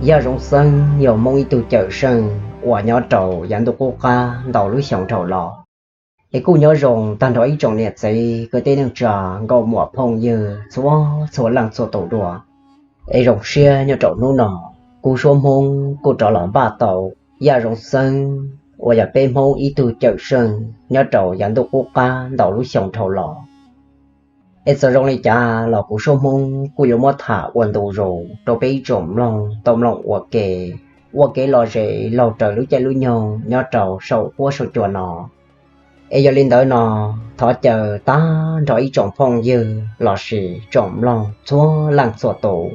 Yaj Zoov Xeeb yog Hmoob ib tug cawm seej uas nyob rau yav ntuj qub qab ntau lub xyoo dhau los, es kuj nyob zoo tag nrho ib tsoom niam txiv kwv tij neej tsa nkauj muam phooj ywg txhua txhua leej txhua tus dua. Es zoo siab nyob rau hnub no, kuv Suab Hmoob kuj rov los npaj tau Yaj Zoov Xeeb uas yog peb Hmoob ib tug cawm seej nyob rau yav ntuj qub qab ntau lub xyoo dhau los. Es txawm zoo li cas los kuv Suab Hmoob kuj yuav muab tham ua ntu zus rau peb ib tsoom mloog tau mloog ua ke, ua kev lom zem laug raws lub caij lub nyoog nyob rau saum huab saum cua no. Es yog li ntawd no, thov caw tag nrho ib tsoom phooj ywg lossis tsoom mloog txhua leej txhua tus,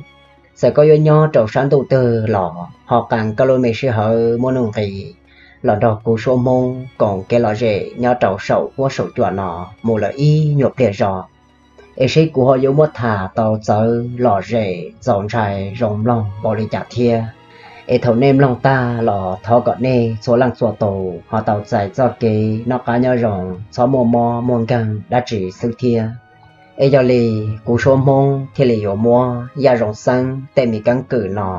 txawm koj yuav nyob rau sab ntuj twg los ho qee koj lub me sij hawm muaj nuj nqis los nrog kuv Suab Hmoob koom kev lom zem nyob rau saum huab saum cua no mus lawm ib nyuag pliag zog, es seb kuv ho yuav muab tham tau txawv lom zem txaus ntshai zoo mloog npaum li cas thiab. Es thaum nej mloog tag los thov kom nej txhua leej txhua tus ho tau txais txoj kev noj qab nyob zoo, txhob muaj mob muaj nkeeg dab tsi xwb thiab. Es yog li, kuv Suab Hmoob thiaj li yuav muab Yaj Zoov Xeeb tej me keeb kwm no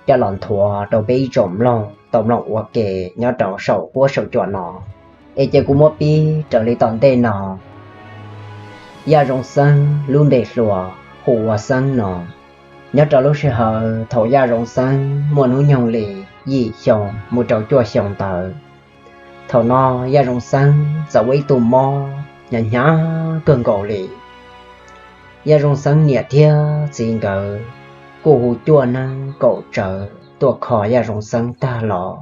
coj los nthuav rau peb ib tsoom mloog tau mloog ua ke nyob rau saum huab saum cua no. Es cia kuv muab pib raws li tom ntej no. Yaj Zoov Xeeb lub npe hluas hu ua Xeeb no. Nyob rau lub sij hawm thaum Yaj Zoov Xeeb muaj hnub nyoog li yim xyoo mus rau cuaj xyoo ntawd, thaum no Yaj Zoov Xeeb txawm ua ib tug mob hnyav hnyav kawg nkaus li. Yaj Zoov Xeeb niam thiab txiv nkawd kuj hu cuaj neeb kaum tsawv tuaj kho Yaj Zoov Xeeb tag los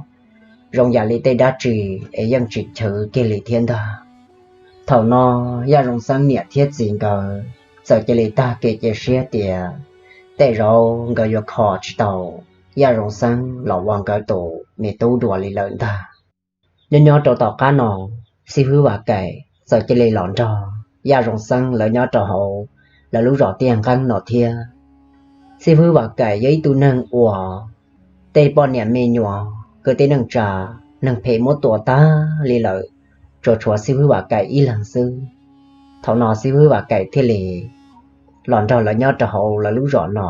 zoo yam li tej dab tsi es yeej tsis chwv kiag li thiab ntag. Thaum no Yaj Zoov Xeeb niam thiab txiv nkawd txawm cia li tag kev cia siab tias tej zaum nkawd yuav kho tsis tau Yaj Zoov Xeeb los ua nkawd tus me tub dua li lawm ntag. Nyob nyob rau tom qab no, xib fwb Vam Kaim txawm cia li los nrog Yaj Zoov Xeeb lawv nyob rau hauv lawv lub zos Tiaj Nqeeb no thiab. Xib fwb Vam Kaim yog ib tug neeg uas tej poj niam me nyuam kwv tij neej tsa neeg phem muab tua tag li lawm, tsuas tshuav xib fwb Vam Kaim ib leeg xwb. Thaum no xib fwb Vam Kaim thiaj li los nrog lawv nyob rau hauv lawv lub zos no.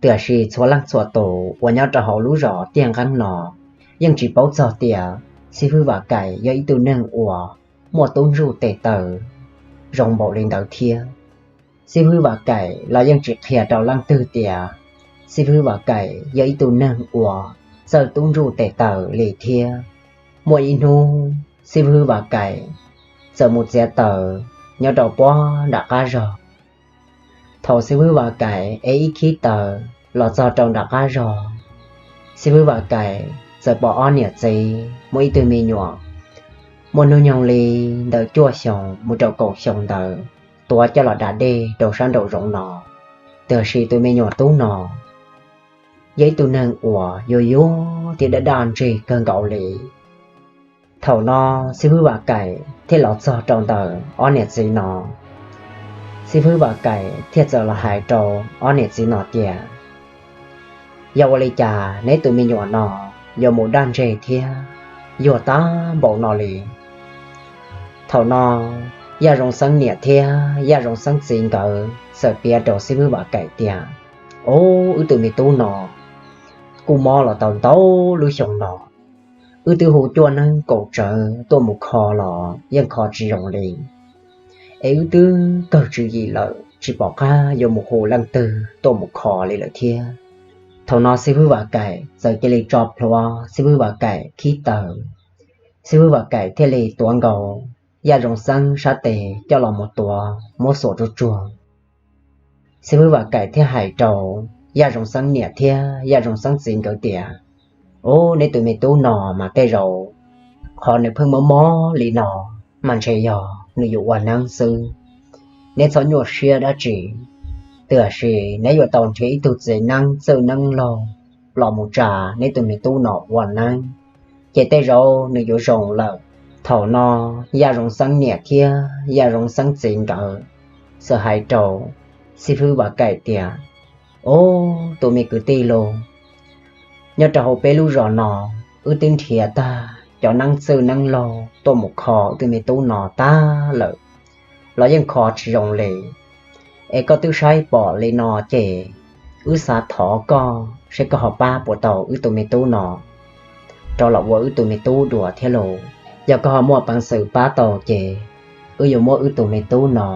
Tiam sis txhua leej txhua tus uas nyob rau hauv lub zos Tiaj Nqeeb no yeej tsis paub txog tias xib fwb Vam Kaim yog ib tug neeg uas muaj tub ntsuj tes taw zoo npaum li ntawd thiab. Xib fwb Vam Kaim los yeej tsis qhia rau leej twg tias xib fwb Vam Kaim yog ib tug neeg uas txawj tub ntsuj tes taw li thiab. Muaj ib hnub xib fwb Vam Kaim txawm mus txiav taws nyob rau puag nram qab zog. Thaum xib fwb Vam Kaim ev ib khib taws los txog rau nram qab zog, xib fwb Vam Kaim txawm pom ob niam txiv muaj ib tug me nyuam muaj hnub nyoog li ntawm cuaj xyoo mus rau kaum xyoo ntawd tuav coj los da dej rau sab nraum zoov no. Tiam sis tus me nyuam tub no yog ib tug neeg uas yuag yuag thiab daj daj ntseg kawg nkaus li. Thaum no xib fwb Vam Kaim thiaj los txog rau ntawm ob niam txiv no. Xib fwb Vam Kaim thiaj txawm los hais rau ob niam txiv no tias, yog ua li cas neb tus me nyuam no yuav mus daj ntseg thiab yuag tag npaum no li? Thaum no Yaj Zoov Xeeb niam thiab Yaj Zoov Xeeb txiv nkawd txawm piav rau xib fwb Vam Kaim tias, o, wb tus me tub no kuj mob los tau ntau lub xyoo no, wb twb hu cuaj neeb kaum tsawv tuaj mus kho los yeej kho tsis zoo li. Es wb twb kawg tswv yim lawm tsis pom qab yuav mus hu leej twg tuaj mus kho li lawm thiab. Thaum no xib fwb Vam Kaim txawm cia li tso plhuav xib fwb Vam Kaim khib taws. Xib fwb Vam Kaim thiaj li tuav nkaus Yaj Zoov Xeeb sab tes coj los mus tuav muab xuas tsuag tsuag. Xib fwb Vam Kaim thiaj hais rau Yaj Zoov Xeeb niam thiab Yaj Zoov Xeeb txiv nkawd tias, o, neb tus me tub no mas tej zaum qhov nws pheej mob mob li no mas ntshe yog nws yuav ua neeb xwb. Neb txhob nyuaj siab dab tsi, tiam sis neb yuav tau nrhiav ib tug txiv neeb txawj neeb laug los mus tsa neb tus me tub no ua neeb, ces tej zaum nws yuav zoo lawm. Thaum no Yaj Zoov Xeeb niam thiab Yaj Zoov Xeeb txiv nkawd txawm hais rau xib fwb Vam Kaim tias, o, tus me kwv tij lauj, nyob rau hauv peb lub zos no, wb twb nrhiav tag cov neeb txawj neeb laug tuaj mus kho wb tus me tub no tag lawm los yeej kho tsis zoo li. Es koj twb saib pom li no ces Wb xav thov koj seb koj ho pab puas tau wb tus me tub no rov los ua wb tus me tub dua thiab lauj. Yog koj ho muaj peev xwm pab tau ces wb yuav muab wb tus me tub no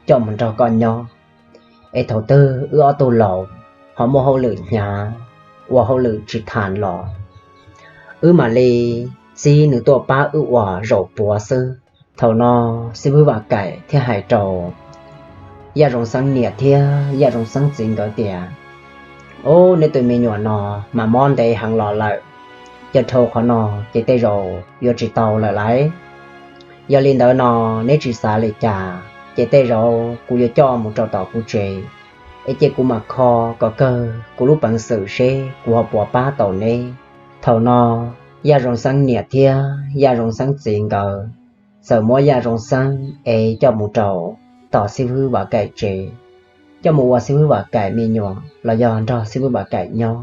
coj mus nrog koj nyob. Es thaum twg wb ob tug laus ho muaj hauj lwm hnyav, ua hauj lwm tsis tas los, wb mam li txib nws tuaj pab wb ua zaum puav xwb. Thaum no xib hwb Vam Kaim thiaj hais rau Yaj Zoo Xeeb niam thiab Yaj Zoo Xeeb txiv nkawd tias, Ub, neb tus me nyuam no mas mob ntev heev los lawm, yog dhau qhov no ces tej zaum yuav tsis tau lawm lauj. Yog li ntawd no, neb tsis xav li cas ces tej zaum kuv yuav coj mus rau tom kuv tsev, es cia kuv mam kho kom kawg kuv lub peev xwm seb kuv ho puas pab tau neb. Thaum no Yaj Zoo Xeeb niam thiab Yaj Zoo Xeeb txiv nkawd txawm muab Yaj Zoo Xeeb ev coj mus rau tom xib hwb Vam Kaim tsev, coj mus ua xib hwb Vam Kaim me nyuam los yog nrog xib hwb Vam Kaim nyob,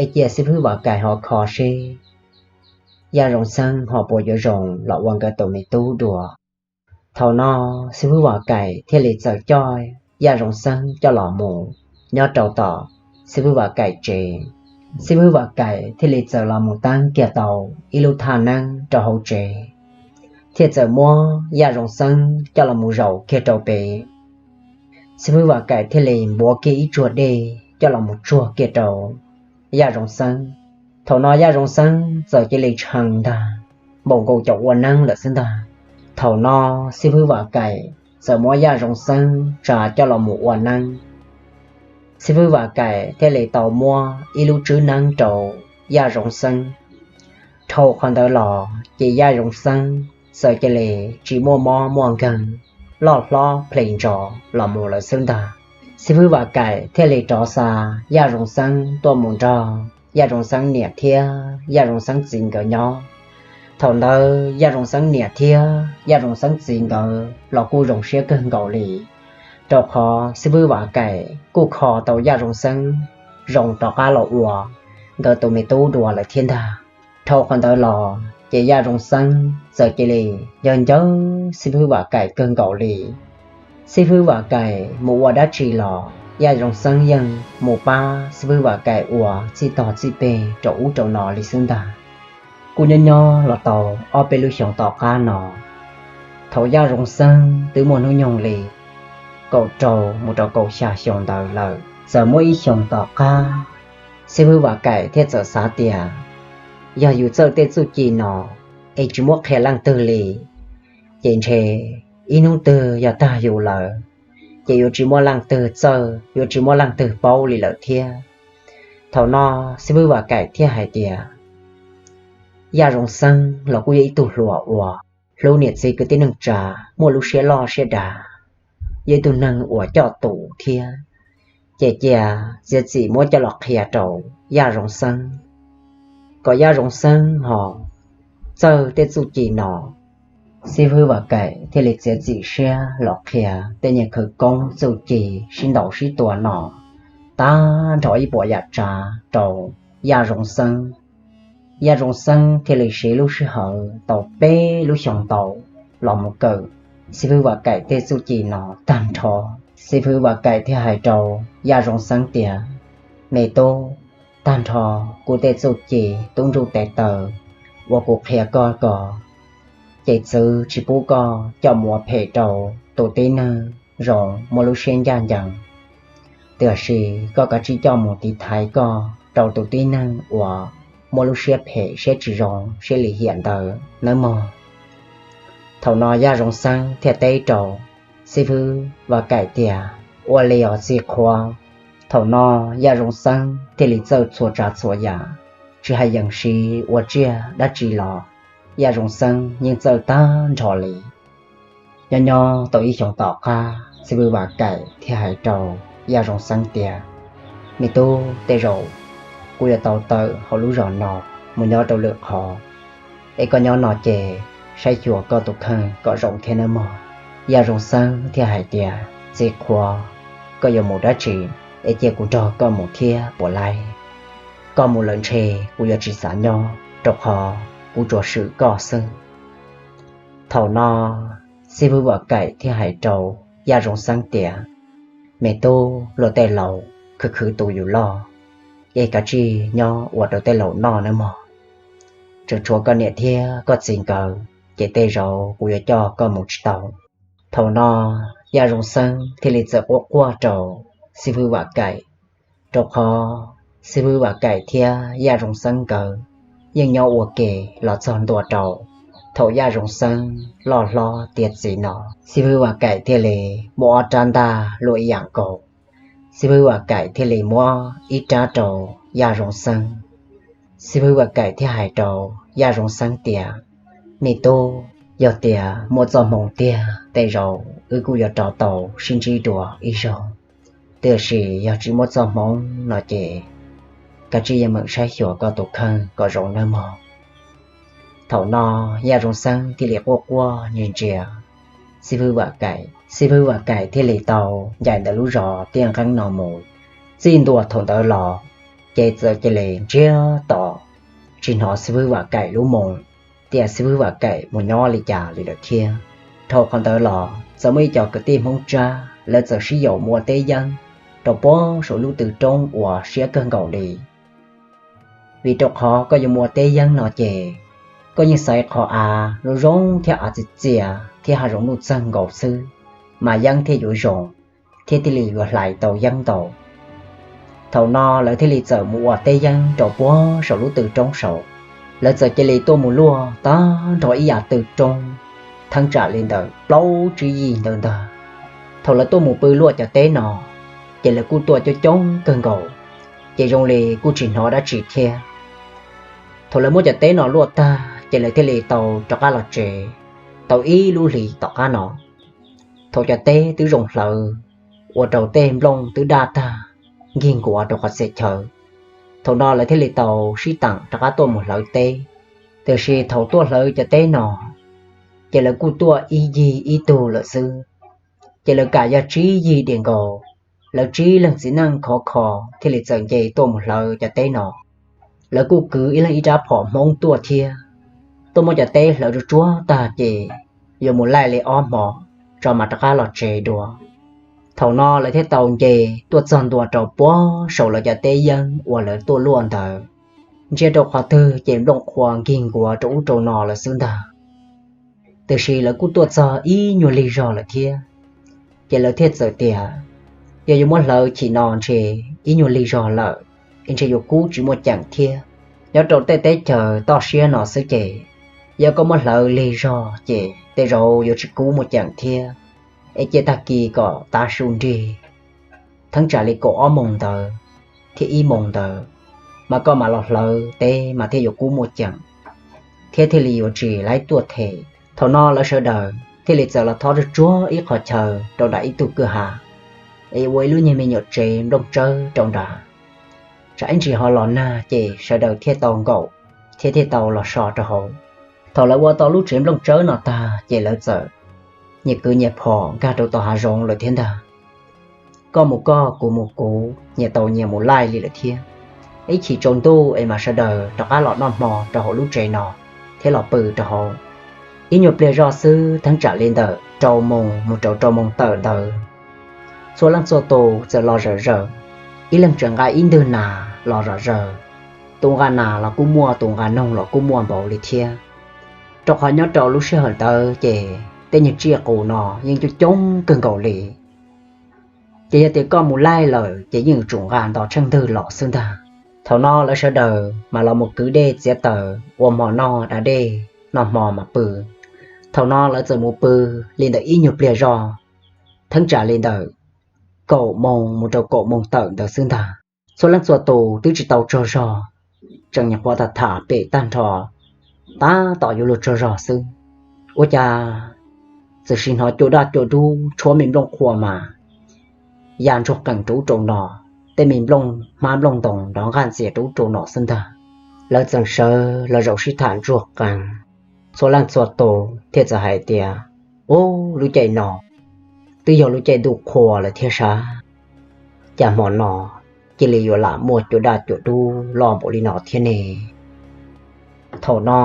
es cia xib hwb Vam Kaim ho kho seb Yaj Zoo Xeeb ho puas yuav zoo los ua nkawd tus me tub dua. Thaum no xib hwb Vam Kaim thiaj li txawm coj Yaj Zoo Xeeb coj los mus nyob rau tom xib hwb Vam Kaim tsev. Xib hwb Vam Kaim thiaj li txawm los mus teeb kiag tau ib lub thaj neeb rau hauv tsev, thiaj txawm muab Yaj Zoo Xeeb coj los mus zaum kiag rau pem. Xib hwb Vam Kaim thiaj li npuav kiag ib tsuag dej coj los mus tsuag kiag rau Yaj Zoo Xeeb. Thaum no Yaj Zoo Xeeb txawm cia li tshee ntag, npaum nkaus cov ua neeb lawm xwb ntag. Thaum no xib hwb Vam Kaim txawm muab Yaj Zoo Xeeb tsa coj los mus ua neeb. Xib hwb Vam Kaim thiaj li tau muab ib lub tswb neeb rau Yaj Zoo Xeeb. Dhau qhov ntawd los ces Yaj Zoo Xeeb txawm cia li tsis muaj mob muaj nkeeg, loj hlob plhis ntso los mus lawm xwb ntag. Xib hwb Vam Kaim thiaj li rov xa Yaj Zoo Xeeb tuaj mus nrog Yaj Zoo Xeeb niam thiab Yaj Zoo Xeeb txiv nkawd nyob. Thaum ntawd Yaj Zoo Xeeb niam thiab Yaj Zoo Xeeb txiv nkawd los kuj zoo siab kawg nkaus li, rau qhov xib hwb Vam Kaim kuj kho tau Yaj Zoo Xeeb zoo rov qab los ua nkawd tus me tub dua lawm thiab ntag. Dhau qhov ntawd los ces Yaj Zoo Xeeb txawm cia li nco nco xib hwb Vam Kaim kawg nkaus li. Xib hwb Vam Kaim mus ua dab tsi los Yaj Zoo Xeeb yeej mus pab xib hwb Vam Kaim ua txij tog txij peg rau ub rau no li xwb ntag. Kuj nyob nyob los tau ob peb lub xyoos tom qab no, thaum Yaj Zoo Xeeb twb muaj hnub nyoog li kaum rau mus rau kaum xya xyoo ntawd lawm, txawm muaj ib xyoos tom qab, xib hwb Vam Kaim thiaj txawm xav tias, yog yus txawj tej txuj ci no es tsis muab qhia leej twg li, ces ntshe ib hnub twg yog tag yus lawm, ces yuav tsis muaj leej twg txawj, yuav tsis muaj leej twg paub li lawm thiab. Thaum no xib hwb Vam Kaim thiaj hais tias, Yaj Zoo Xeeb los kuj yog ib tug hluas uas hlub niam txiv kwv tij neej tsa, muaj lub siab loj siab dav, yog ib tug neeg uas coj tus thiab, ces cia txiav txim muab coj los qhia rau Yaj Zoo Xeeb, kom Yaj Zoo Xeeb ho txawj tej txuj ci no. Xib hwb Vam Kaim thiaj li txiav txim siab los qhia tej nyuag khawv koob txuj ci sib ntaus sib tua no tag nrho ib puas yam tsav rau Yaj Zoo Xeeb. Yaj Zoo Xeeb thiaj li siv lub sij hawm tau peb lub xyoos ntau los mus kawm xib hwb Vam Kaim tej txuj ci no tag nrho. Xib hwb Vam Kaim thiaj hais rau Yaj Zoo Xeeb tias, me tub, tag nrho kuv tej txuj ci tub ntsuj tes taw uas kuv qhia koj ko, ces txwv tsis pub koj coj mus ua phem rau tus tib neeg zoo muaj lub siab ncaj ncees. Tiam sis koj kav tsij coj mus tiv thaiv koj rau tus tib neeg uas muaj lub siab phem siab tsis zoo siab lim hiam ntawd nawb mog. Thaum no Yaj Zoo Xeeb thiaj teb rau xib hwb Vam Kaim tias, ua li os txiv qhua. Thaum no Yaj Zoo Xeeb thiaj li txawj txhua tsav txhua yam, tsis hais yees siv ua tsiaj dab tsi los Yaj Zoo Xeeb yeej txawj tag nrho li. Nyob nyob tau ib xyoos tom qab, xib hwb Vam Kaim thiaj hais rau Yaj Zoo Xeeb tias, me tub, tej zaum kuv yuav tau tawm hauv lub zos no mus nyob rau lwm qhov, es koj nyob no ces saib xyuas koj tus kheej kom zoo thiab nawb mog. Yaj Zoo Xeeb thiaj hais tias, txiv qhua, koj yuav mus dab tsi es cia kuv nrog koj mus thiab puas laib? Koj mus lawm ntshe kuv yuav tsis xav nyob rau qhov kuv tsuas swm koj xwb. Thaum no xib hwb Vam Kaim thiaj hais rau Yaj Zoo Xeeb tias, me tub, luag tej laus khwv khwv tus yus loj, es kav tsij nyob ua rau tej laus noj nawb mog. Tseem tshuav koj niam thiab koj txiv nkawd, ces tej zaum kuv yuav coj koj mus tsis tau. Thaum no Yaj Zoo Xeeb thiaj li txawm quaj quaj rau xib fwb Vam Kaim, rau qhov xib fwb Vam Kaim thiab Yaj Zoo Xeeb nkawd yeej nyob ua ke los txog ntua rau thaum Yaj Zoo Xeeb loj hlob tiav txiv no. Xib fwb Vam Kaim thiaj li muab ob rab ntaj luaj ib yam nkaus, xib fwb Vam Kaim thiaj li muab ib rab rau Yaj Zoo Xeeb. Xib fwb Vam Kaim thiaj hais rau Yaj Zoo Xeeb tias, me tub, yog tias muaj txoj hmoov tiag tej zaum wb kuj yuav rov tau sib ntsib dua ib zaug, tiam sis yog tsis muaj txoj hmoov no ces kav tsij yeej meem saib xyuas koj tus kheej kom zoo nawb mog. Thaum no Yaj Zoo Xeeb thiaj li quaj quaj ntsia ntsia xib fwb Vam Kaim. Xib fwb Vam Kaim thiaj li tau ncaim ntawm lub zos Tiaj Nqeeb no mus. Txij ntua thaum ntawd los ces txawm cia li ntsiag to, tsis hnov xib fwb Vam Kaim lub moo tias xib fwb Vam Kaim mus nyob li cas li lawm thiab. Dhau qhov ntawd los txawm muaj ib co kwv tij Hmoob Tsab lawv txawm sib yaum mus ua teb yeeb rau puag saum lub tw roob uas siab kawg nkaus li. Vim rau qhov koj yuav mus ua teb yeeb no ces koj yeej xaiv qhov av zoo zoo thiab av txias txias thiab hav zoov nuj txeeg nkaus xwb, mas yeeb thiaj yuav zoo thiab thiaj li yuav hlais tau yeeb ntau. Thaum no lawv thiaj li txawm mus ua teb yeeb rau puag saum lub tw roob saud. Lawv txawm cia li tuaj mus luaj tag nrho ib yav tw roob theeb tsam li ntawm plaub tsib yig ntawd ntag. Thaum lawv tuaj mus pw luaj cov teb no, ces lawv kuj tuaj coob coob kawg nkaus, ces zoo li kuj tsis hnov dab tsi thiab. Thaum lawv muab cov teb no luaj tag ces lawv thiaj li tau rov qab los tsev. Tau ib lub hlis tom qab no, thaum cov teb twb zoo hlawv, ua rau tej nplooj twb daj tag nkig nkuav rau qhov txhia chaw. Thaum no lawv thiaj li tau sib teem rov qab tuaj mus hlawv teb. Tiam sis thaum tuaj hlawv cov teb no, ces lawv kuj tuaj ib yig ib tug lawm xwb. Ces lawv kam yog tsib yig diam nkaus, lawv tsib leeg txiv neej khov kho thiaj li txawm nce tuaj mus hlawv cov teb no. Lawv kuj kwv ib leeg ib rab phom Hmoob tuaj thiab. Tuaj muab cov teb hlawv tsuag tsuag tag ces yuav mus laij li ob hmo tso mas rov qab los tsev dua. Thaum no lawv thiaj tau nce tuaj txog ntua rau puag saum lawv cov teb yeeb uas lawv tuaj luaj ntawd. Ntsia rau qhov twg ces nplooj qhuav nkig nkuav rau ub rau no lawm xwb ntag. Tiam sis lawv kuj tuaj txog ib nyuag lig zog lawm thiab. Ces lawv thiaj txawm tias, yog yuav muab hlawv chim no ntshe ib nyuag lig zog lawm, es ntshe yuav kub tsis muaj ceem thiab. Nyob rau tej teb chaws toj siab no xwb ces, yog koj muab hlawv lig zog ces tej zaum yuav tsis kub muaj ceem thiab. Es cia tag kis kom tav su nrig, theeb tsam li kaum ob moos ntawd thiab ib moos ntawd, mas koj mam los hlawv teb mas thiaj yuav kub muaj ceem thiab thiaj li yuav tsis laib tuaj them. Thaum no lawv sawv daws thiaj li txawm los thob tsuag tsuag ib qho chaw rau nram ib tug kwj ha, es ua ib lub nyuag me nyuam tsev nplooj tsawb rau nrad. Tsam ib ntsis ho los nag ces sawv daws thiaj tau nkaum thiab thiaj tau los so rau hauv. Thaum lawv ua tau lub tsev nplooj tsawb no tag ces lawv txawm nyias kwv nyias phom nkag rau tom hav zoov lawm thiab ntag. Koj mus koj, kuv mus kuv, nyias tau nyias mus laij li lawm thiab. Ib chim tsaus ntuj es mas sawv daws rov qab los noj hmo rau hauv lub tsev no thiab los pw rau hauv. Ib nyuag pliag zoj xwb, theeb tsam li ntawm rau moos mus rau rau moos tawm ntawd, txhua leej txhua tus txawm los zom zaws. Ib leeg tseem nqa ib ntwg nas los zom zaws. Tus nqa nas los kuj muaj, tus nqa noog los kuj muaj npaum li thiab. Rau qhov nyob rau lub sij hawm ntawd ces tej nyuag tsiaj qus no yeej coob coob kawg nkaus li. Ces yog tias koj mus laij lawm ces yeej yuav tsum nqa nto tsheej ntwg los xwb ntag. Thaum no lawv sawv daws mas los mus kwv dej txiav taws ua hmo noj da dej, noj hmo mas pw. Thaum no lawv txawm mus pw li ntawm ib nyuag pliag zoj, theeb tsam li ntawm kaum moos mus rau kaum moos tawm ntawd xwb ntag. Txhua leej txhua tus twb tsis tau tsaug zog, tseem nyuam qhuav tham tham pem tag nrho, tab tom yuav luag tsaug zog xwb, ua cas txawm sim hnov cua daj cua dub tshuab me nplooj qhuav mas ya ntsuag qees rau ub rau no, tej me nplooj hmab nplooj ntoo nrov nqaj ntxias rau ub rau no xwb ntag. Lawv txawm sawv los zaum sib tham ntsuag qees, txhua leej txhua tus thiaj txawm hais tias, ub, lub caij no twb yog lub caij ntuj qhua lawm thiab sas, cas hmo no cia li yuav lam muaj cua daj cua dub loj npaum li no thiab ne? Thaum no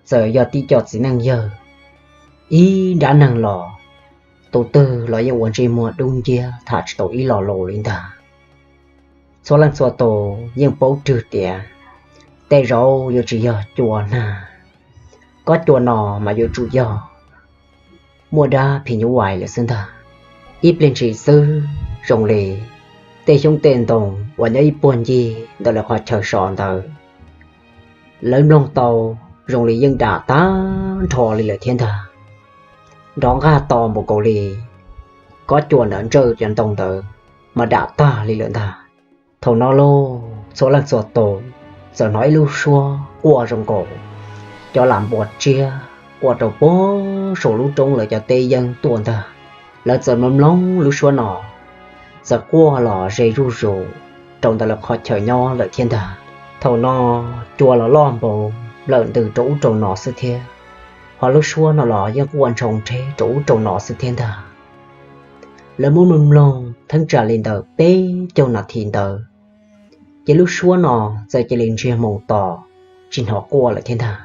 txawm yog tib co txiv neej yawg, ib nrab neeg los tus twg los yeej ua ntsej muag dub nciab tham tsis tau ib lo lus li ntag. Txhua leej txhua tus yeej paub rwg tias tej zaum yuav tsis yog cua nag, kob cua no mas yuav tsum yog muaj dab phim nyuj vais lawm xwb ntag. Ib pliag ntshis xwb zoo li tej xyoob tej ntoo uas nyob ib puag ncig ntawm lawv qhov chaw so ntawd, lawv mloog tau zoo li yeej dam tag nrho li lawm thiab ntag. Nrov nqaj to npaum nkaus li kob cua ntawd ntsawj cov ntoo ntawd mas dam tag li lawm ntag. Thaum no lauj, txhua leej txhua tus txawm hnov ib lub suab quaj zoo nkaus cov lam npua tsiab quaj rau puag saum lub roob lawv cov teb yeeb tuaj ntag. Lawv txawm mloog mloog lub suab no txawm quaj los ze zuj zus rau ntawm lawv qhov chaw nyob lawm thiab ntag. Thaum no cua los loj npaum lawm ntws rau ub rau no xwb thiab, ho lub suab no los yeej quaj ntshoo nrheb rau ub rau no xwb thiab ntag. Lawv muab mloog mloog theeb tsam li ntawm peb caug nas this ntawd, ces lub suab no txawm cia li ntsiag moo to tsis hnov quaj lawm thiab ntag.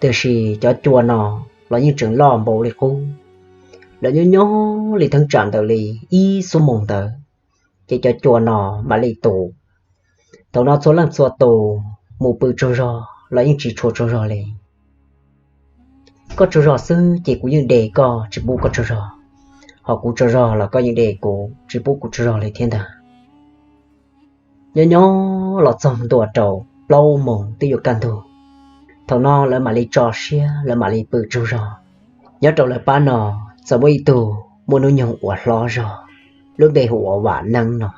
Tiam sis cov cua no los yeej tseem loj npaum li qub, lawv nyob nyob li theeb tsam ntawm li ib xuab moos ntawd, ces cov cua no mam li tu. Thaum no txhua leej txhua tus mus pw tsaug zog los yeej tsis tshua tsaug zog li. Koj tsaug zog xwb ces kuv yeej de koj tsis pub koj tsaug zog, ho kuv tsaug zog los koj yeej de kuv tsis pub kuv tsaug zog li thiab ntag. Nyob nyob los txog ntua rau plaub moos twb yuav kaj ntug, thaum no lawv mam li tso siab lawv mam li pw tsaug zog. Nyob rau lawv pab no txawm muaj ib tug muaj hnub nyoog uas hlob zog, lub npe hu ua Vam Neeb no.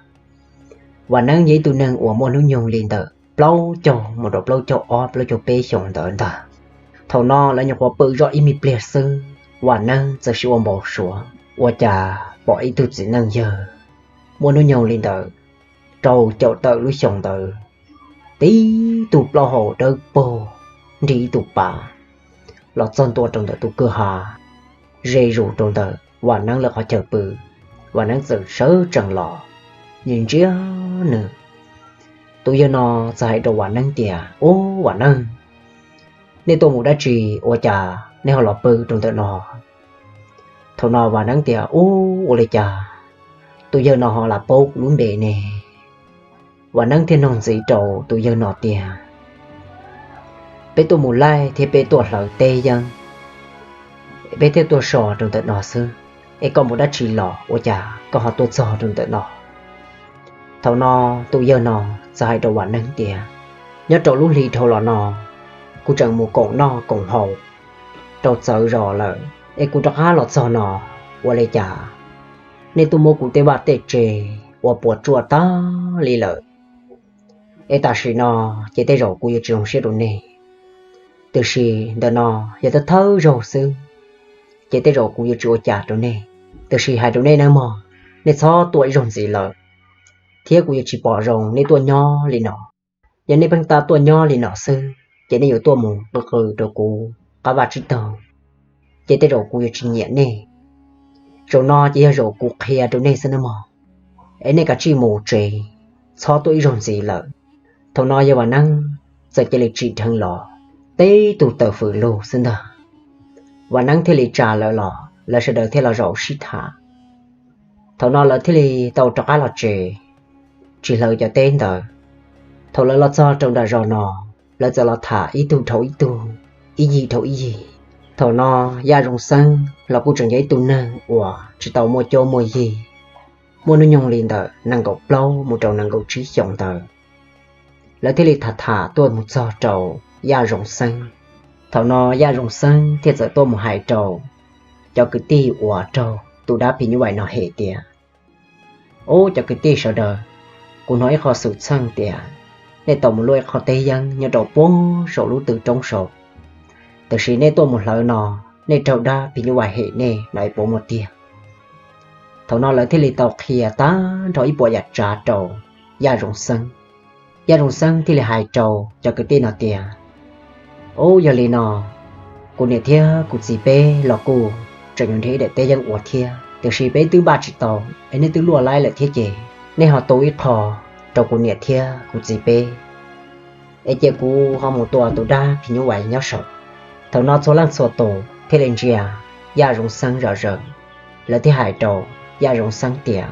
Vam Neeb yog ib tug neeg uas muaj hnub nyoog li ntawm plaub caug mus rau plaub caug ob plaub caug peb xyoos ntawd ntag. Thaum no lawv nyuam qhuav pw zoj ib me pliag xwb, Vam Neeb txawm sim ua npau suav ua cas pom ib tug txiv neej yawg muaj hnub nyoog li ntawm rau caum tawm lub xyoos ntawd, tib tug plaub hau dawb paug nrig ib tug pas los txog ntua rau ntawm tus kwj ha, ze zus rau ntawm Vam Neeb lawv qhov chaw pw. Vam Neeb txawm sawv tsees los, nws ntsia nws. Tus yawg no txawm hais rau Vam Neeb tias, Ub, Vam Neeb, nej tuaj mus dab tsi ua cas nej ho los pw rau ntawm no? Thaum no Vam Neeb tias, Ub, ua li cas tus yawg no ho lam paub kuv lub npe ne? Vam Neeb thiaj nug ntxiv rau tus yawg no tias, Peb tuaj mus laij thiab peb tuaj hlawv teb yeeb, peb thiaj tuaj so rau ntawm no xwb, es koj mus dab tsi los ua cas koj ho tuaj txog rau ntawm no? Thaum no tus yawg no txawm hais rau Vam Neeb tias, Nyob rau lub hli dhau los no, kuv tseem mus koom noj koom haus rau txawv zos lawm, es kuv rov qab los txog no, ua li cas nej tuaj muab kuv tej vaj tej tse ua puas tsuaj tag li lawm. Es tam sim no ces tej zaum kuv yuav tsis zoo siab rau nej, tiam sis ntawm no yog thawj thawj zaug xwb, ces tej zaum kuv yuav tsis ua cas rau nej. Tiam sis hais rau nej nawb mog, nej txhob tuaj ib zaug ntxiv lawm, thiab kuv yuav tsis pom zoo nej tuaj nyob li no. Yog nej pheej tab tuaj nyob li no xwb, ces nej yuav tuaj mus qw qw rau kuv qab vaj tsib taug, ces tej zaum kuv yuav tsis nyiam nej. Zaum no ces yog zaum kuv qhia rau nej xwb nawb mog, es nej kav tsij mus tsev, txhob tuaj ib zaug ntxiv lawm. Thaum no yawg Vam Neeb txawm cia li tsim dheev los, teb tug taws fws lug xwb ntag. Vam Neeb thiaj li tsa lawv los, lawv sawv daws thiaj los zaum sib tham. Thaum no lawv thiaj li tau rov qab los tsev, tsis hlawv cov teb ntawd. Thaum lawv los txog rau nram zos no, lawv txawm los tham ib tug dhau ib tug, ib yig dhau ib yig. Thaum no Yaj Zoo Xeeb los kuj tseem yog ib tug neeg uas tsis tau muaj cuab muaj yig, muaj hnub nyoog li ntawm nees nkaum plaub mus rau nees nkaum tsib xyoos ntawd. Lawv thiaj li tham tham tuaj mus txog rau Yaj Zoo Xeeb. Thaum no Yaj Zoo Xeeb thiaj txawm tuaj mus hais rau cov kwv tij uas raug tus dab phim nyuj vais no hem tias, Ub, cov kwv tij sawv daws, kuv hnov ib qho xwm txheej tias nej tau mus luaj ib qho teb yeeb nyob rau puag saum lub tw roob saud, tiam sis nej tuaj mus hlawv no, nej raug dab phim nyuj vais hem nej no es puas muaj tiag? Thaum no lawv thiaj li tau qhia tag nrho ib puas yam tsav rau Yaj Zoo Xeeb. Yaj Zoo Xeeb thiaj li hais rau cov kwv tij no tias, Ub, yog li no, kuv niam thiab kuv txiv peb los kuj tseem yuav nrhiav ib daim teb yeeb ua thiab, tiam sis peb twb npaj tsis tau, es nej twb luaj laib lawm thiab ces nej ho tu ib qho rau kuv niam thiab kuv txiv peb, es cia kuv ho mus tua tus dab phim nyuj vais nyob saum. Thaum no txhua leej txhua tus thiaj li ntsia Yaj Zoo Xeeb zom zaws, lawv thiaj hais rau Yaj Zoo Xeeb tias,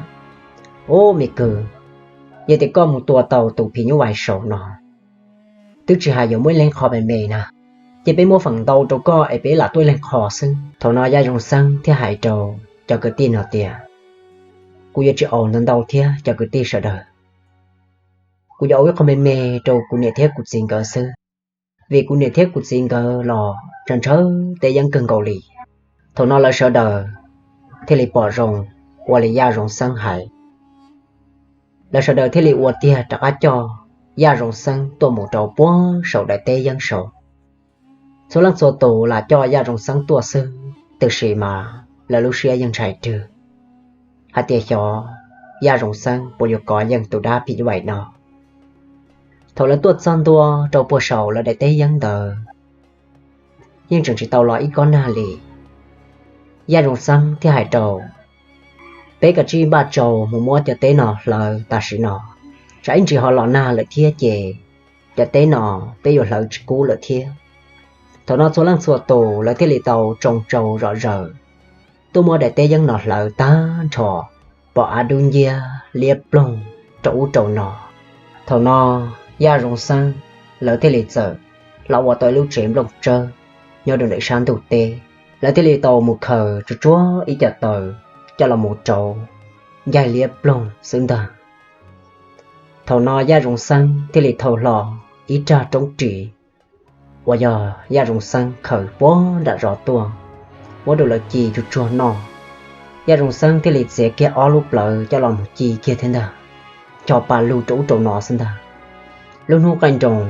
Ub, me kwv, Yog tias koj mus tua tau tus phim nyuj vais saud no, twb tsis hais yuav muaj ib leeg qho me me na, ces peb muab feem ntau rau koj es peb lam tuaj ib leeg qho xwb. Thaum no Yaj Zoo Xeeb thiaj hais rau cov kwv tij no tias, kuv yuav tsis ua ntau ntau thiab cov kwv tij sawv daws. Kuv yuav ua ib qho me me rau kuv niam thiab kuv txiv nkawd xwb, vim kuv niam thiab kuv txiv nkawd los ntshaw ntshaw teb yeeb kawg nkaus li. Thaum no lawv sawv daws thiaj li pom zoo ua li Yaj Zoo Xeeb hais. Lawv sawv daws thiaj li ua tiag rov qab coj Yaj Zoo Xeeb tuaj mus rau puag saum daim teb yeeb saud. Txhua leej txhua tus lam coj Yaj Zoo Xeeb tuaj xwb, tiam sis mas lawv lub siab yeej ntshai rwg hais tias xyov Yaj Zoo Xeeb puas yuav kov yeej tus dab phim nyuj vais no. Thaum lawv tuaj txog ntua rau puag saum lawv daim teb yeeb ntawd, yeej tseem tsis tau los ib kob nag li. Yaj Zoo Xeeb thiaj hais rau, peb kav tsij npaj tsau mus muab cov teb no hlawv tam sim no, tsam ib ntsis ho los nag lawm thiab ces cov teb no peb yuav hlawv tsis kub lawm thiab. Thaum no txhua leej txhua tus lawv thiaj li tau tsoo tsau zom zaws tuaj muab daim teb yeeb no hlawv tag nrho, pom av dub nciab liab ploog rau ub rau no. Thaum no Yaj Zoo Xeeb lawv thiaj li txawm los ua tau ib lub tsev nplooj tsawb nyob rau ntawm sab ntug teb. Lawv thiaj li tau mus khaws tsuag tsuag ib co taws coj los mus rauv ncaig liab ploog xwb ntag. Thaum no Yaj Zoo Xeeb thiaj li thau hlo ib rag roob ris uas yog Yaj Zoo Xeeb khaws puag nram zos tuaj, muab rau lawv ci tsuag tsuag noj. Yaj Zoo Xeeb thiaj li txiav kiag ob lub plawv coj los mus ci kiag thiab ntag, ncho pa lug rau ub rau no xwb ntag. Lub hnub qaij nroos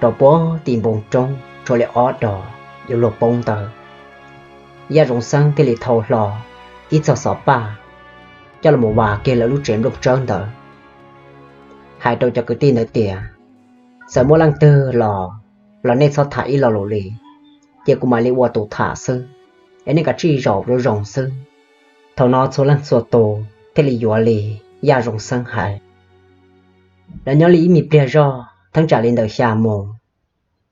rau puag tim npoo roob tshuav li ob dos yuav luag poob ntawd, Yaj Zoo Xeeb thiaj li thau hlo ib txog xov paj coj los mus vas kiag lawv lub tsev nplooj tsawb ntawd, hais rau cov kwv tij ntawd tias, txawm muaj leej twg los, los nej txhob tham ib lo lus li, ces kuv mam li ua tus tham xwb, es nej kav tsij zaum zoo zoo xwb. Thaum no txhua leej txhua tus thiaj li yuav li Yaj Zoo Xeeb hais. Lawv nyob li ib me pliag zog theeb tsam li ntawm xya moos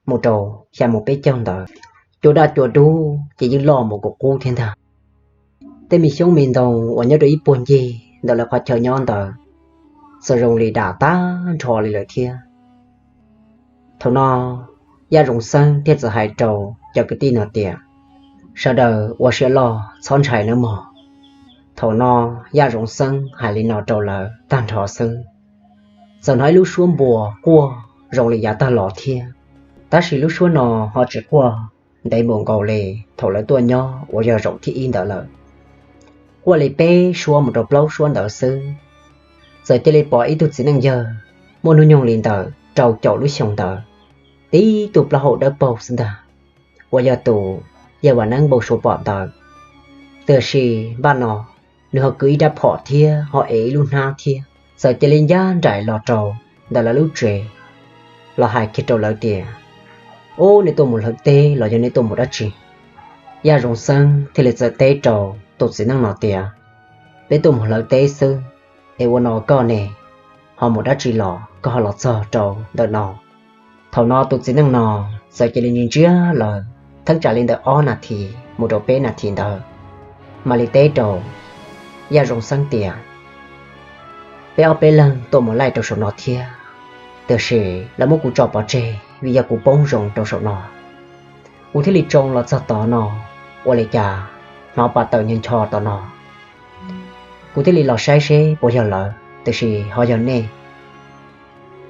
mus rau xya moos peb caug ntawd, cua daj cua dub ces yeej loj mus kuv qub thiab ntag. Tej me xyoob me ntoo uas nyob rau ib puag ncig ntawm lawv qhov chaw nyob ntawd txawm zoo li dam tag nrho li lawm thiab. Thaum no Yaj Zoo Xeeb thiaj txawm hais rau cov kwv tij no tias, sawv daws ua siab loj txhob ntshai nawb mog. Thaum no Yaj Zoo Xeeb hais li no rau lawv tag nrho xwb, txawm hnov ib lub suab npua quaj zoo li yav tag los thiab, tab sis lub suab no ho tsis quaj ntev mus nkaus li thaum lawv tuaj nyob uas yog zaum thib ib ntawd lawm. Quaj li peb suab mus rau plaub suab ntawd xwb, txawm cia li pom ib tug txiv neej yawg muaj hnub nyoog li ntawm rau caum lub xyoo ntawd, tib tug plaub hau dawb paug xwb ntag, uas yog tus yawg Vam Neeb npau suav pom ntawd. Tiam sis npaj no nws ho kwv ib rab phom thiab ho ev ib lub hnab thiab, txawm cia li ncaj nraim los rau ntawm lawv lub tsev, los hais kiag rau lawv tias, ub, nej tuaj mus hlawv teb los yog nej tuaj mus dab tsi? Yaj Zoo Xeeb thiaj li txawm teb rau tus txiv neej no tias, peb tuaj mus hlawv teb xwb, es ua no koj ne, ho mus dab tsi los koj ho los txog rau ntawm no? Thaum no tus txiv neej no txawm cia li ntsia ntsia lawv theeb tsam li ntawm ob nas this mus rau peb nas this ntawd, mam li teb rau Yaj Zoo Xeeb tias, peb ob peb leeg tuaj mus laij rau saum no thiab, tiam sis lawv muab kuv tso pov tseg vim yog kuv poob zoo rau saum no. Kuv thiaj li tsoo los txog tod no, ua li cas hnov pas tawm ncho ncho tom no. Kuv thiaj li los saib seb puas yog lawv, tiam sis ho yog nej.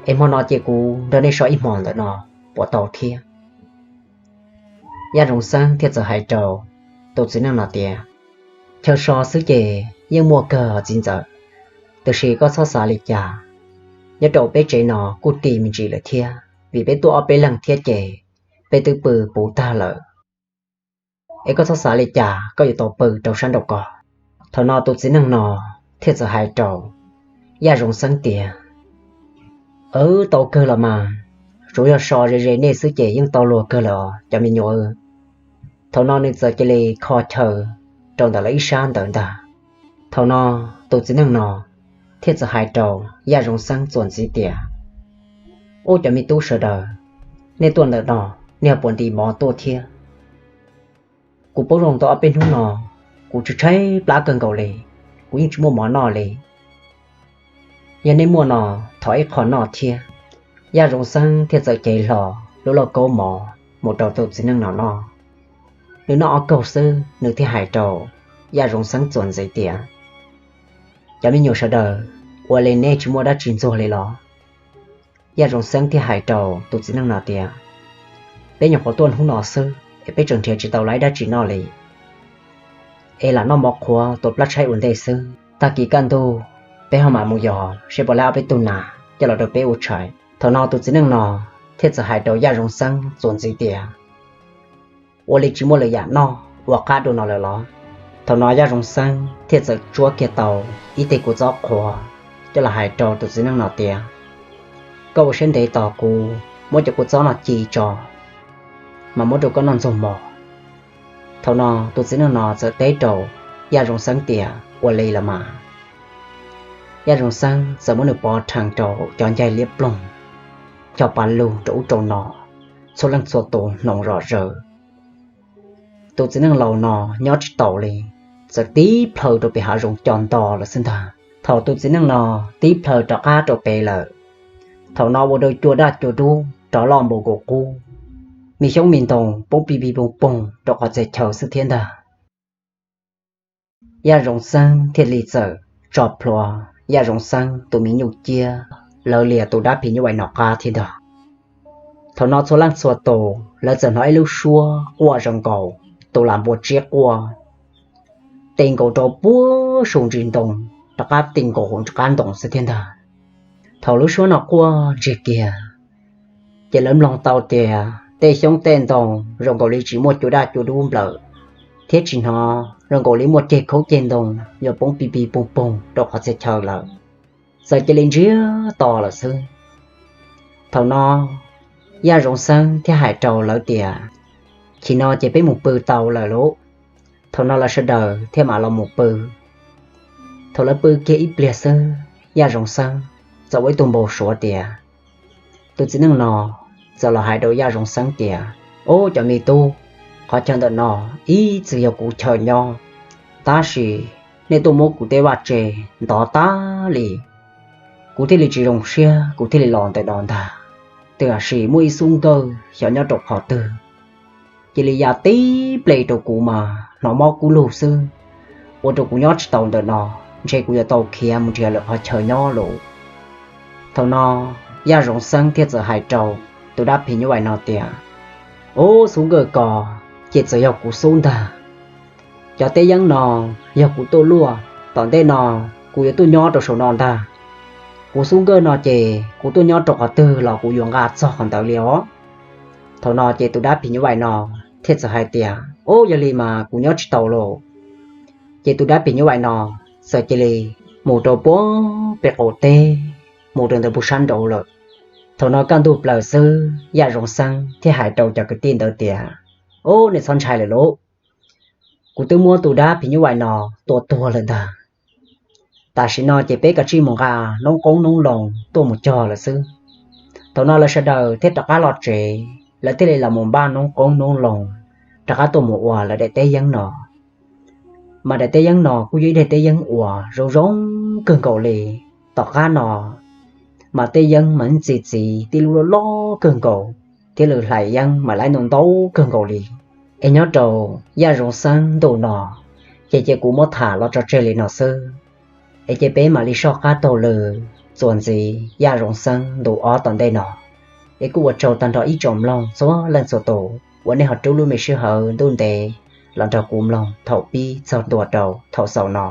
Es hmo no ces kuv nrog nej so ib hmos ntawm no puas tau thiab? Yaj Zoo Xeeb thiaj txawm hais rau tus txiv neej no tias, chaw so xwb ces yeej muaj kawg txiv ntxawm, tiam sis koj txhob xav li cas. Nyob rau peb tsev no kuj ti me ntsis lawm thiab, vim peb tuaj ob peb leeg thiab ces peb twb pw puv tag lawm. Es koj txhob xav li cas, koj yuav tau pw rau sab nraum ko. Thaum no tus txiv neej no thiaj txawm hais rau Yaj Zoo Xeeb tias, aw, tau kawg los mas, tsuas yog so ze ze nej xwb ces yeej tau luag kawg lawm os cov me nyuam. Thaum no nws txawm cia li kho chaw rau ntawm lawv ib sab ntawd ntag. Thaum no tus txiv neej no thiaj txawm hais rau Yaj Zoo Xeeb txuas ntxiv tias, ub, cov me tub sawv daws, nej tuaj ntawm no, nej ho puas ntim mov tuaj thiab? Kuv poob zoo tau ob peb hnub no, kuv tshaib tshaib plab kawg nkaus li, kuv yeej tsis muaj mov noj li. Yog nej muaj no, thov ib qho noj thiab. Yaj Zoov Xeeb thiaj txawm cev hlo lub lauj kaub mov mus rau tus txiv neej no noj. Nws noj ob kaug xwb nws thiaj hais rau Yaj Zoov Xeeb txuas ntxiv tias, Cov me nyuam sawv daws, ua li nej tsis muaj dab tsi ntxuag li los? Yaj Zoov Xeeb thiaj hais rau tus txiv neej no tias, Peb nyuam qhuav tuaj hnub no xwb es peb tseem nrhiav tsis tau lawm dab tsi noj li, es lam noj mov qhuav tua plab tshaib ua ntej xwb. Tag kis kaj ntug peb ho mam mus yos seb puas laib ob peb tug nas coj los rau peb ua tshais. Thaum no tus txiv neej no thiaj txawm hais rau Yaj Zoov Xeeb txuas ntxiv tias, Ua li tsis muaj lwm yam noj ua qab dua no lawm los? Thaum no Yaj Zoov Xeeb thiaj txawm tsuab kiag tau ib teg kua txob qhuav coj los hais rau tus txiv neej no tias, Koj ua siab ntev tos kuv muab cov kua txob no ci tso, mas muab rau koj noj ntxuag mov. Thaum no tus txiv neej no txawm teb rau Yaj Zoov Xeeb tias, Ua li los mas. Yaj Zoov Xeeb txawm muab nws pov rhees rau cov ncaig liab ploog, cog pas lug rau ub rau no, txhua leej txhua tus hnoos zom zaws. Tus txiv neej laus no nyob tsis taus li, txawm tib plhaw rau pem hav zoov co nto lawm xwb ntag. Thaum tus txiv neej no tib plhaw rov qab rau pem lawm, thaum no ua rau cua daj cua dub rov loj npaum nkaus qub, me xyoob me ntoo poob pig pig poog poog rau qhov txhia chaw xwb thiab ntag. Yaj Zoov Xeeb thiaj li txawm tso plhuav Yaj Zoov Xeeb tus me nyuj ciab lawv lias tus dab phim nyuj vais no qab thiab ntag. Thaum no txhua leej txhua tus lawv txawm hnov ib lub suab quaj zoo nkaus tus lam npua tsiab quaj, tis nkaus rau puag saum ntsis ntoo, rov qab tis nkaus hauv qab ntoo xwb thiab ntag. Thaum lub suab no quaj ntsiag kiag, ces lawv mloog tau tias tej xyoob tej ntoo zoo nkaus li tsis muaj cua daj cua dub nplawm, thiab tsis hnov zoo nkaus li muaj ceg khaub ceg ntoo yuav poob pig pig poog poog rau qhov txhia chaw lawm. Txawm cia li ntsiag to lawm xwb. Thaum no Yaj Zoov Xeeb thiaj hais rau lawv tias, Chim no ces peb mus pw tau lawm lauj. Thaum no lawv sawv daws thiaj mam los mus pw. Thaum lawv pw kiag ib pliag xwb, Yaj Zoov Xeeb txawm ua ib tug npau suav tias, tus txiv neej no txawm los hais rau Yaj Zoov Xeeb tias, Ub, cov me tub, qhov chaw ntawm no ib txwm yog kuv chaw nyob, tab sis nej tuaj muab kuv tej vaj tse ntov tag li. Kuv thiaj li tsis zoo siab kuv thiaj li los ntawm no ntag. Tiam sis muaj ib xub nkawj xyov nyob rau qhov twg, cia li ya tib ple rau kuv mas hnov mob kub lug xwb, ua rau kuv nyob tsis tau ntawm no, ntshe kuv yuav tau khiav mus nrhiav lwm qhov chaw nyob lawm. Thaum no Yaj Zoov Xeeb thiaj txawm hais rau tus dab phim nyuj vais no tias, Ub, xub nkawj ko ces txawm yog kuv xub ntag. Cov teb yeeb no yog kuv tuaj luaj, tom ntej no kuv yuav tuaj nyob rau saum no ntag. Kuv xub nkawj no ces kuv tuaj nyob rau qhov twg los kuv yuav nqa txog qhov ntawd li os. Thaum no ces tus dab phim nyuj vais no thiaj txawm hais tias, Ub, yog li mas kuv nyob tsis tau lauj. Ces tus dab phim nyuj vais no txawm cia li mus rau puag pem qaum teb, mus rau ntawm puag sab nraud lawm. Thaum no kaj ntug plaws xwb, Yaj Zoov Xeeb thiaj hais rau cov kwv tij ntawd tias, Ub, nej txhob ntshai lawm lauj, kuv twb muab tus dab phim nyuj vais no tua tuag lawm ntag. Tam sim no ces peb kav tsij mus nqa noob qoob noob loo tuaj mus cog lawm xwb. Thaum no lawv sawv daws thiaj rov qab los tsev, lawv thiaj li los mus npaj noob qoob noob loo rov qab tuaj mus ua lawv daim teb yeeb no. Mas daim teb yeeb no kuj yog ib daim teb yeeb uas zoo zoo kawg nkaus li. Tom qab no mas tej yeeb mas ntxi txiv tib lub loj loj kawg nkaus, thiab lawv hlais yeeb mas laib ntau ntau kawg nkaus li. Es nyob rau Yaj Zoov Xeeb ntu no, ces cia kuv muab tham los tso tseg li no xwb. Es ces peb mam li soj qab taug lw txuas ntxiv Yaj Zoov Xeeb ntu ob tom ntej no. Es kuj ua tsaug tag nrho ib tsoom mloog txhua leej txhua tus uas nej ho rub lub me sij hawm ntuj ntev los nrog kuv mloog thaum pib txog ntua rau thaum xaus no.